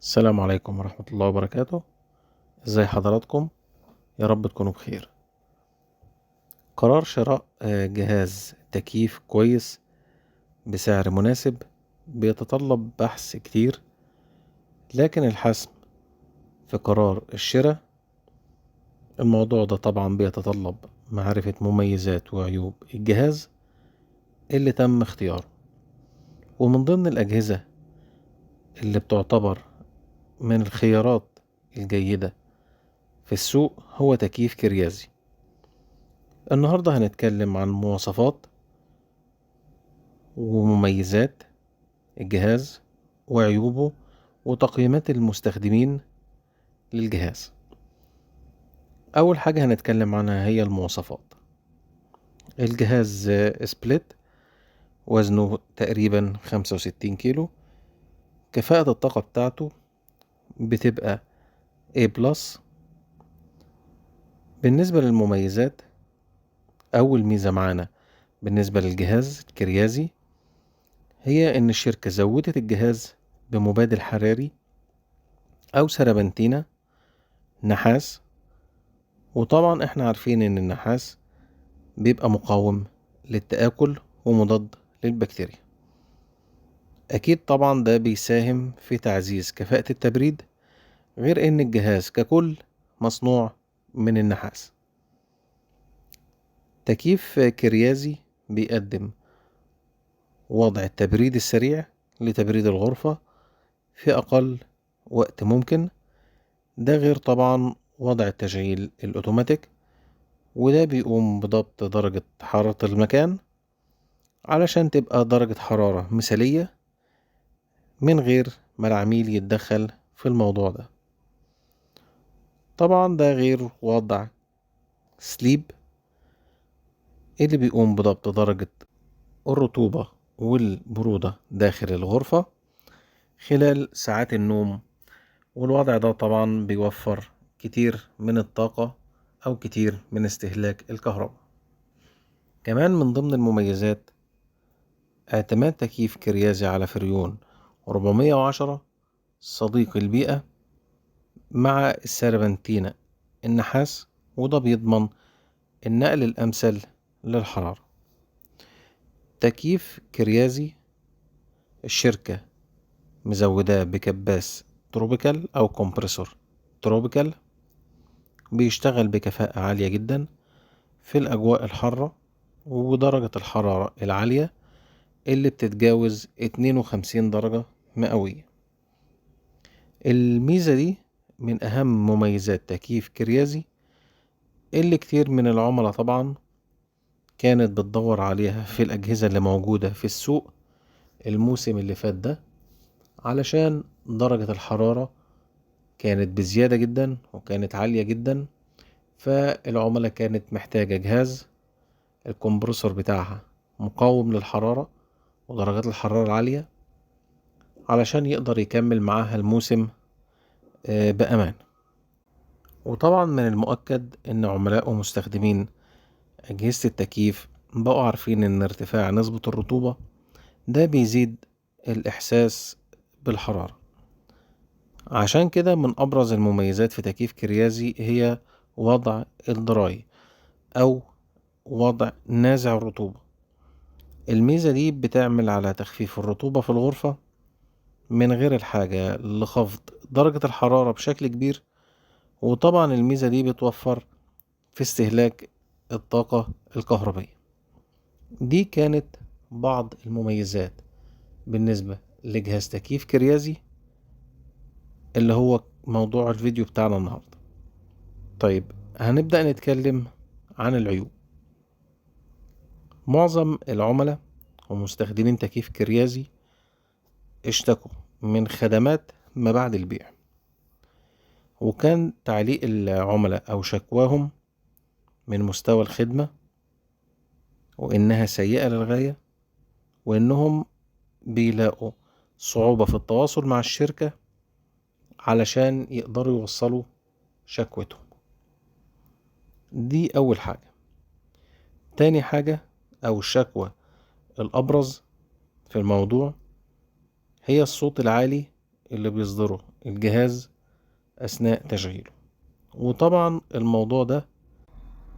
السلام عليكم ورحمة الله وبركاته. ازاي حضراتكم؟ يا رب تكونوا بخير. قرار شراء جهاز تكييف كويس بسعر مناسب بيتطلب بحث كتير، لكن الحسم في قرار الشراء الموضوع ده طبعا بيتطلب معرفة مميزات وعيوب الجهاز اللي تم اختياره. ومن ضمن الأجهزة اللي بتعتبر من الخيارات الجيدة في السوق هو تكييف كريازي. النهاردة هنتكلم عن مواصفات ومميزات الجهاز وعيوبه وتقييمات المستخدمين للجهاز. أول حاجة هنتكلم عنها هي المواصفات. الجهاز split، وزنه تقريبا 65 كيلو، كفاءة الطاقة بتاعته بتبقى A plus. بالنسبة للمميزات، أول ميزة معانا بالنسبة للجهاز الكريازي هي إن الشركة زودت الجهاز بمبادل حراري أو سربنتينة نحاس، وطبعا احنا عارفين إن النحاس بيبقى مقاوم للتآكل ومضاد للبكتيريا. أكيد طبعا ده بيساهم في تعزيز كفاءة التبريد، غير إن الجهاز ككل مصنوع من النحاس. تكييف كريازي بيقدم وضع التبريد السريع لتبريد الغرفة في أقل وقت ممكن، ده غير طبعا وضع التشغيل الأوتوماتيك، وده بيقوم بضبط درجة حرارة المكان علشان تبقى درجة حرارة مثالية من غير ما العميل يتدخل في الموضوع ده. طبعا ده غير وضع سليب اللي بيقوم بضبط درجة الرطوبة والبرودة داخل الغرفة خلال ساعات النوم، والوضع ده طبعا بيوفر كتير من الطاقة أو كتير من استهلاك الكهرباء. كمان من ضمن المميزات اعتماد تكييف كريازي على فريون 410 صديق البيئة مع السربنتينة النحاس، وده بيضمن النقل الأمثل للحرارة. تكييف كريازي الشركة مزوداه بكباس tropical أو compressor tropical، بيشتغل بكفاءة عالية جدا في الأجواء الحارة ودرجة الحرارة العالية اللي بتتجاوز 52 درجة مئوية. الميزة دي من أهم مميزات تكييف كريازي اللي كتير من العملاء طبعا كانت بتدور عليها في الأجهزة اللي موجودة في السوق الموسم اللي فات ده، علشان درجة الحرارة كانت بزيادة جدا وكانت عالية جدا، فالعملاء كانت محتاجة جهاز الكمبرسور بتاعها مقاوم للحرارة ودرجات الحرارة العالية علشان يقدر يكمل معاها الموسم بأمان. وطبعا من المؤكد ان عملاء ومستخدمين أجهزة التكييف بقوا عارفين ان ارتفاع نسبة الرطوبة ده بيزيد الإحساس بالحرارة. عشان كده من أبرز المميزات في تكييف كريازي هي وضع الدراي أو وضع نازع الرطوبة. الميزة دي بتعمل على تخفيف الرطوبة في الغرفة من غير الحاجة لخفض درجة الحرارة بشكل كبير، وطبعا الميزة دي بتوفر في استهلاك الطاقة الكهربية. دي كانت بعض المميزات بالنسبة لجهاز تكييف كريازي اللي هو موضوع الفيديو بتاعنا النهاردة. طيب هنبدأ نتكلم عن العيوب. معظم العملاء ومستخدمين تكييف كريازي اشتكوا من خدمات ما بعد البيع، وكان تعليق العملاء أو شكواهم من مستوى الخدمة وإنها سيئة للغاية، وإنهم بيلاقوا صعوبة في التواصل مع الشركة علشان يقدروا يوصلوا شكوتهم. دي أول حاجة. تاني حاجة أو الشكوى الأبرز في الموضوع هي الصوت العالي اللي بيصدره الجهاز أثناء تشغيله. وطبعا الموضوع ده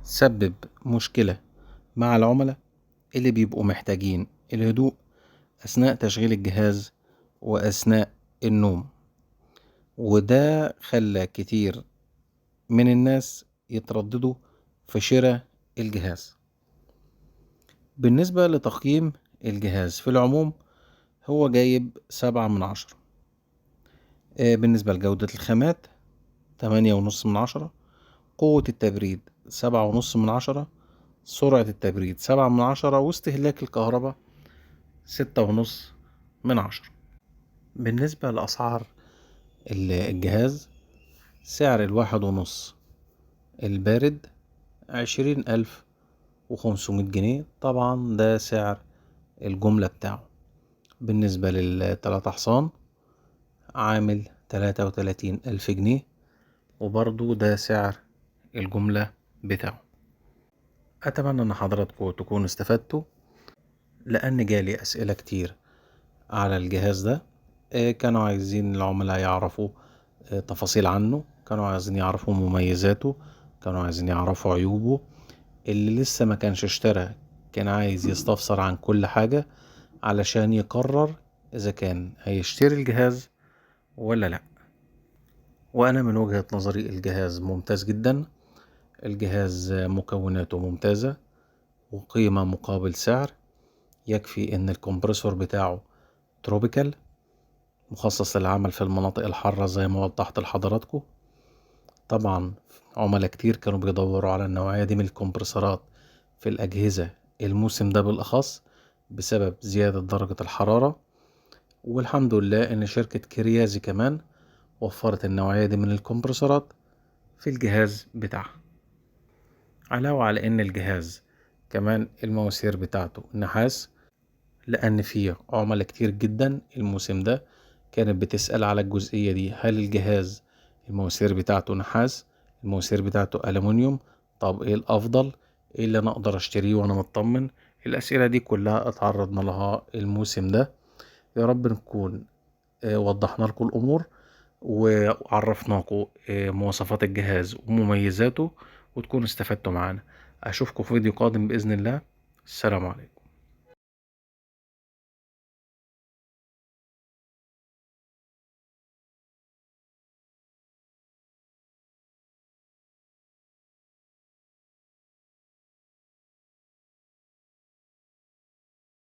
سبب مشكلة مع العملاء اللي بيبقوا محتاجين الهدوء أثناء تشغيل الجهاز وأثناء النوم، وده خلى كتير من الناس يترددوا في شراء الجهاز. بالنسبة لتقييم الجهاز في العموم هو جايب 7 من 10. بالنسبة لجودة الخامات 8.5 من 10، قوة التبريد 7.5 من 10، سرعة التبريد 7 من 10، واستهلاك الكهرباء 6.5 من 10. بالنسبة لأسعار الجهاز، سعر 1.5 البارد 20,500 جنيه، طبعا ده سعر الجملة بتاعه. بالنسبة للتلاتة حصان عامل 33,000 جنيه، وبرضو ده سعر الجملة بتاعه. أتمنى أن حضراتكم تكونوا استفدتوا، لأن جالي أسئلة كتير على الجهاز ده. كانوا عايزين العملاء يعرفوا تفاصيل عنه، كانوا عايزين يعرفوا مميزاته، كانوا عايزين يعرفوا عيوبه. اللي لسه ما كانش اشترى كان عايز يستفسر عن كل حاجة علشان يقرر إذا كان هيشتري الجهاز ولا لا. وأنا من وجهة نظري الجهاز ممتاز جدا، الجهاز مكوناته ممتازة وقيمة مقابل سعر. يكفي إن ال compressor بتاعه tropical مخصص للعمل في المناطق الحارة زي ما وضحت لحضراتكم. طبعا عملاء كتير كانوا بيدوروا على النوعية دي من الكمبرسورات في الأجهزة الموسم ده بالأخص بسبب زيادة درجة الحرارة، والحمد لله إن شركة كريازي كمان وفرت النوعية دي من الكمبرسورات في الجهاز بتاعها. علاوة على إن الجهاز كمان المواسير بتاعته نحاس، لأن فيه عملاء كتير جدا الموسم ده كانت بتسأل على الجزئية دي، هل الجهاز المواسير بتاعته نحاس، المواسير بتاعته ألمنيوم، طب إيه الأفضل، إيه اللي أنا أقدر أشتريه وأنا مطمن؟ الأسئلة دي كلها اتعرضنا لها الموسم ده. يا رب نكون وضحنا لكم الأمور وعرفناكم مواصفات الجهاز ومميزاته، وتكونوا استفدتوا معانا. أشوفكم في فيديو قادم بإذن الله. السلام عليكم.